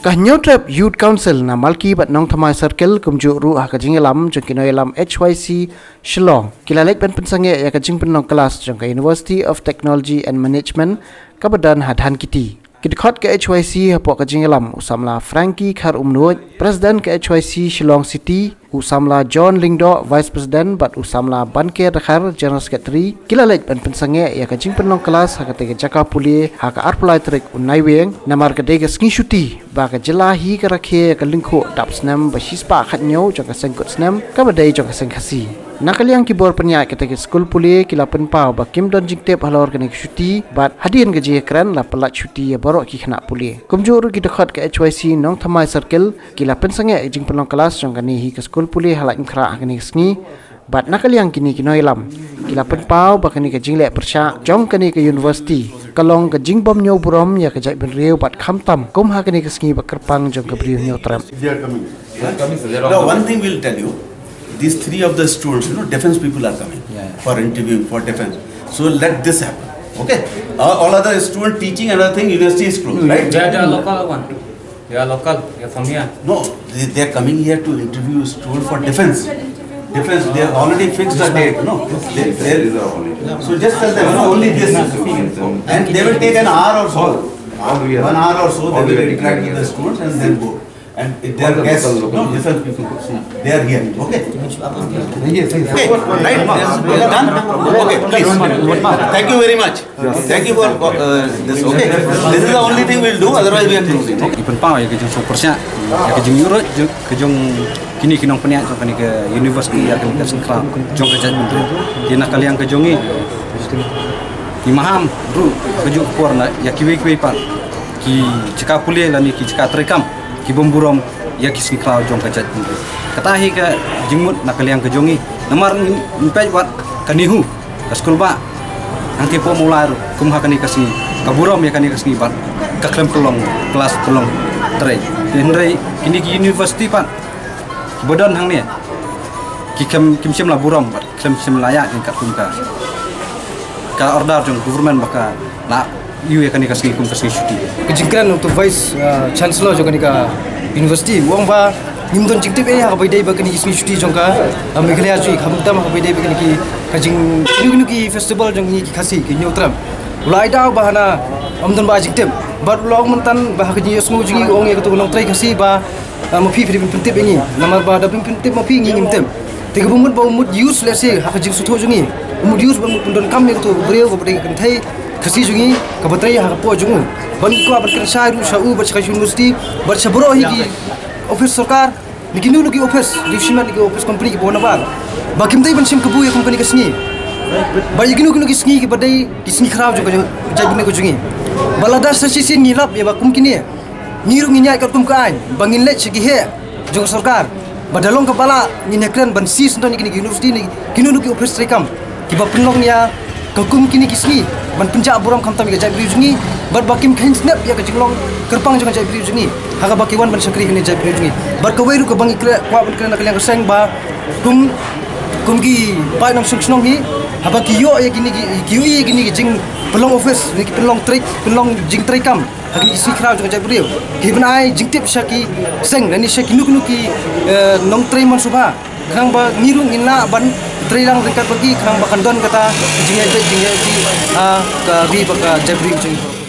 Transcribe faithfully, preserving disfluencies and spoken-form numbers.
Ka Hynñiewtrep Youth Council na Malki bad Nongthymmai Circle kumjuh ruh ha ka jingïalam jong ki nongïalam H Y C Shillong ki la leit ban pynsangeh ïa ka jingpynlong klas jong ka University of Technology and Management kaba don ha Dhankheti. Ki dkhot ka H Y C hapoh ka jingïalam u samla Frankie Kharumnuid, President ka H Y C Shillong City, u samla John Lyngdoh, Vice President, bad u samla Banker Dkhar, General Secretary, ki la leit ban pynsangeh ïa ka jingpynlong klas ha katei ka jaka pule ha ka arphew lai tarik u Naiwieng, namar ka dei ka sngi shuti ba ka jylla hi ka rakhe ïa ka lyngkhuh dap snem ba shispah khathynñiew jong ka seng kut snem kaba dei jong ka seng Khasi. Na ka liang ki bor pynïaid katei ka skul pule ki la pynpaw ba kim don jingtip halor kane ka shuti bad hadien ka jingïakren la pyllait shuti ïa baroh ki khynnah pule. Kumjuh ruh ki dkhot ka H Y C Nongthymmai Circle ki la pynsangeh ka jingpynlong klas jong kane hi ka skul pule ha Laitumkhrah ha kane ka sngi. Bad na ka liang kine ki nongïalam ki la pynpaw ba kane ka jingleh pyrshah jong kane ka university ka long ka jingbym ñiew burom ïa ka jaitbynriew bad khamtam kum ha kane ka sngi ba kyrpang jong ka briew Hynñiewtrep. They are coming. Now, one thing we'll tell you. These three of the students, you know, defense people are coming for interviewing, for defense. So let this happen. Okay? Uh, all other student teaching and other thing, university is closed, right? They are the local one. They are local. They are from here. No, they, they are coming here to interview student for defense. Defense, they have already fixed the date, no? They, they, so just tell them, no, only this. And they will take an hour or so. One hour or so, they will interact with the students and then go. And if they are guests, no, defense people, they are here. Okay? Okay, right? Done? Okay, please. Thank you very much. Thank you for uh, this. Okay, this is the only thing we'll do, otherwise we are closing. Okay? Pynpaw ïa ka jingsngewpyrshah, ïa ka jingïuhroit ka jong kine ki nongpynïaid jong kane ka university ïa kane ka seng khraw jong ka jaitbynriew. Ki na ka liang ka jong ngi, ngi maham ruh ka juh ka por na ïa kiwei kiwei pat ki jaka pule lane ki jaka treikam ki bym burom ïa ki sngi khraw jong ka jaitbynriew. Kata hi ka jingmut na ka liang ka jong ngi. Namar ngi peit wat ka NEHU, ka skul bah, hangtei hapoh Mawlai ruh kum ha kane ka sngi ka burom ïa kane ka sngi bad ka khlem pynlong klas, pynlong trei. Te hynrei kine ki university pat ba don hangne ki khlem, kim shym la burom bad khlem shym la ïaid katkum ka, ka order jong government ba ka la ïoh ïa kane ka sngi kum ka sngi shuti. Ka jingkren u Vice Chancellor jong kane ka university u ong ba ngim don jingtip ei ha kaba ïadei bad kane ka sngi shuti jong ka Meghalaya jong ngi, khamtam ha kaba ïadei bad kane ka jing, kino kino ki festival jong ngi ki Khasi ki Hynñiewtrep. U la ai daw ba hana ym don ba jingtip bad u la ong mynta ba ha ka jingïasngew jong ngi u ong ïa kato ka nongtrei Khasi ba ma phi phi dei ban pyntip ïa ngi, namar ba da phi pyntip ma phi ngi ngim tip. Te kaba mut ba u mut use lehse ha ka jingsngewthuh jong ngi, u mut use ba mut pyndonkam ïa kato ka briew kaba dei ka kynthei Khasi jong ngi kaba trei ha ka pdeng jong u. Ban kwah ban kren shai ruh sha u bad sha ka university bad sha baroh hi ki office sorkar, na kino kino ki office, ki shimet na ki office company kiba wan nabar, ba kim dei ban shim kabu ïa kum kane ka sngi. Bad ïa kino kino ki sngi kiba dei ki sngi khraw jong ka jaitbynriew ka jong ngi. Ba lada sa shisien ngi lap ïa ba kum kine ngi ruh ngin ïaid katkum ka aiñ ba ngin leit sha ki heh jong ka sorkar ba da long kaba lah ngin ïakren ban siew sngewdon ïa kine ki university ne kino kino ki office treikam kiba pynlong ïa ka kum kine ki sngi ban pynjah burom khamtam ïa ka jaitbynriew jong ngi bad ba kim kheiñ snep ïa ka jinglong kyrpang jong ka jaitbynriew jong ngi. Ha kaba ki wan ban shakri ha kane ka jaitbynriew jong ngi bad kawei ruh kaba ngi kwah ban kren na ka liang ka seng ba kum, kum ki paid nongshong shnong hi haba ki ïoh ïa kine ki, ki ïohi ïa kine ki jingpynlong office ne ki pynlong trei, pynlong jingtreikam ha kine ki sngi khraw jong ka jaitbynriew, ki ban ai jingtip sha ki seng lane sha kino kino ki nongtrei mon sngewbha khnang ba ngi ruh ngin lah ban trei lang ryngkat bad ki khnang ba kan don kata ka jingïaid beit jingïaid beit ha ka ri bad ka jaitbynriew jong ngi.